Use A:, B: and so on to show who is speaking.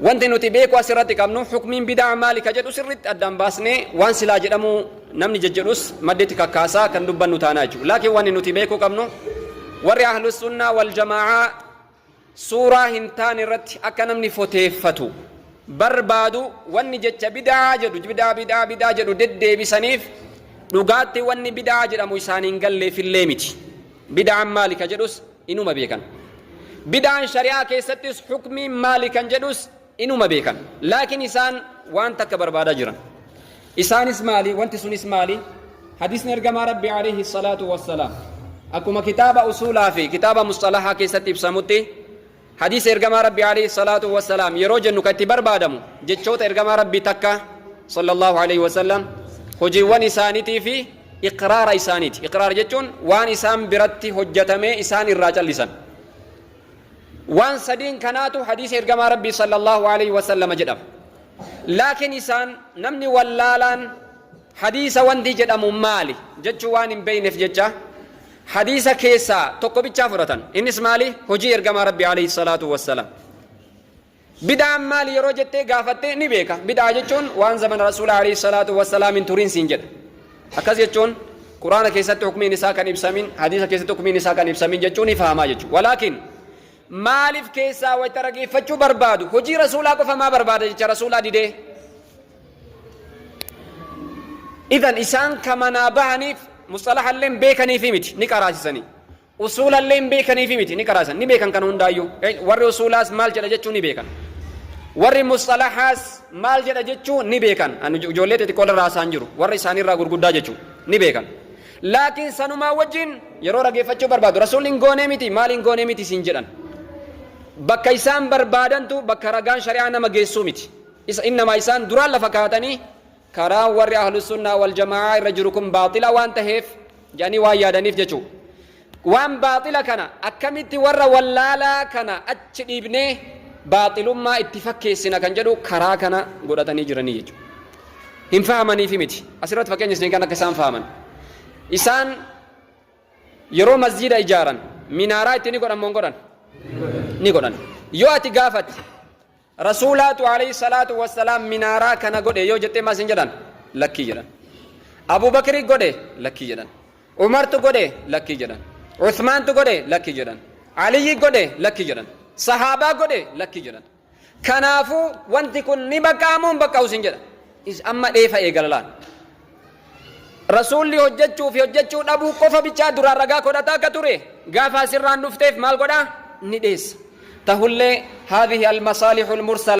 A: Wanti nuti beekuu asirratti qabnu, hukmiin bidaa maali ka jedhu sirriitti addaan baasnee, waan silaa jedhamu namni jejjedhus madditti kakkaasaa kan dubbannu taanaa jechuudha. Laakiin wanni nuti beekuu qabnu, warri ahlus sunnaa wal jamaa'aa suuraa hin taane irratti akka namni foteeffatu barbaadu. Wanni jecha bidaa jedhu, bidaa, bidaa, bidaa jedhu deddeebisaniif, dhugaatti wanni bidaa jedhamu isaaniin galleefillee miti. Bidaan maali ka jedhus inuma beekan. Bidaan shari'aa keessattis hukmiin maali kan jedhus inuma beekan. Laakiin isaan waan takka barbaadaa jiran. Isaanis maali? Wanti sunis maali? Hadisni ergamaa Rabbi alayhi salaatu wassalaam akkuma kitaaba usuulaa fi kitaaba musxalahaa keessatti ibsamutti, hadiisa ergamaa Rabbi alayhi salaatu wassalaam yeroo jennu kan itti barbaadamu jechoota ergamaa Rabbi takka sallallahu alayhi wasallam, hojiiwwan isaaniitii fi iqraara isaaniiti. Iqraara jechuun waan isaan biratti hojjetamee isaan irraa callisan. Waan sadiin kanaatu hadiisa ergamaa Rabbii sallallahu alayhi wasallam jedhama. Laakiin isaan namni wallaalaan hadiisa wanti jedhamu maali jechuu waan hin beeyneef jecha hadiisa keessaa tokko bichaa fudhatan. Innis maali? Hojii ergamaa Rabbii alayhi salaatu wassalaam. Bid'aan maali yeroo jettee gaafatte ni beeka. Bid'aa jechuun waan zamana Rasuula alayhi salaatu wassalaam hin turin siin jedha. Akkas jechuun Quraana keessatti hukmiin isaa kan ibsamin, hadiisa keessatti hukmiin isaa kan ibsamin jechuun ni fahamaa jechuudha. Walaakin maaliif keessaa wayita rageeffachuu barbaadu, hojii Rasuulaa qofa maa barbaada jecha Rasuulaa didee? Idan isaan kamanaa bahaniif musxalahallee beekaniifi miti, ni qaraasisanii. Usuulallee hin beekaniifi miti, ni qaraasan, ni beekan. Kana hundaayyuu warri usuulaas maal jedha jechuu ni beekan. Warri musxalahaas maal jedha jechuu ni beekan. Ijoollee xixiqqoo irraa isaan jiru, warri isaaniirraa gurguddaa jechuu ni beekan. Laakiin sanumaa wajjin yeroo rageeffachuu barbaadu, Rasuulli hin goonee miti, maal hin goonee miti siin jedhan. Bakka isaan barbaadantu bakka ragaan shari'aa nama geessuu miti. Isa innamaa isaan duraan lafa kaatanii karaan warri ahlus sunnaa wal jama'aa irra jiru kun baaxila waan taheef jedhanii waan yaadaniif jechuudha. Waan baaxila kana akkamitti warra wallaalaa kana achi dhiibnee baaxilummaa itti fakkeessina kan jedhu karaa kana godhatanii jiranii jechuudha. Hin fahamaniifi miti. Asirratti fakkeenya isin kan akka isaan fahaman. Isaan yeroo masjiida ijaaran minaaraa itti ni godhan moo hin godhan? Ni godhan. Yoo ati gaafatte, Rasuulaatu alayhi salaatu wassalaam minaaraa kana godhe yoo jettee, maal sin jedhan? Lakkii jedhan. Abubakri godhe? Lakkii jedhan. Umartu godhe? Lakkii jedhan. Uthmaantu godhe? Lakkii jedhan. Aliyyi godhe? Lakkii jedhan. Sahaabaa godhe? Lakkii jedhan. Kanaafuu wanti kun ni baqqa'amoo hin baqqa'u sin jedha. Amma dheefa eegala laal. Rasuulli hojjechuu fi hojjechuu dhabuu qofa bichaa duraan ragaa godhataa akka ture, gaafa asirraan dhufteef maal godhaa? Ni dheessa. Tahullee haadhihi almasaalihul mursala.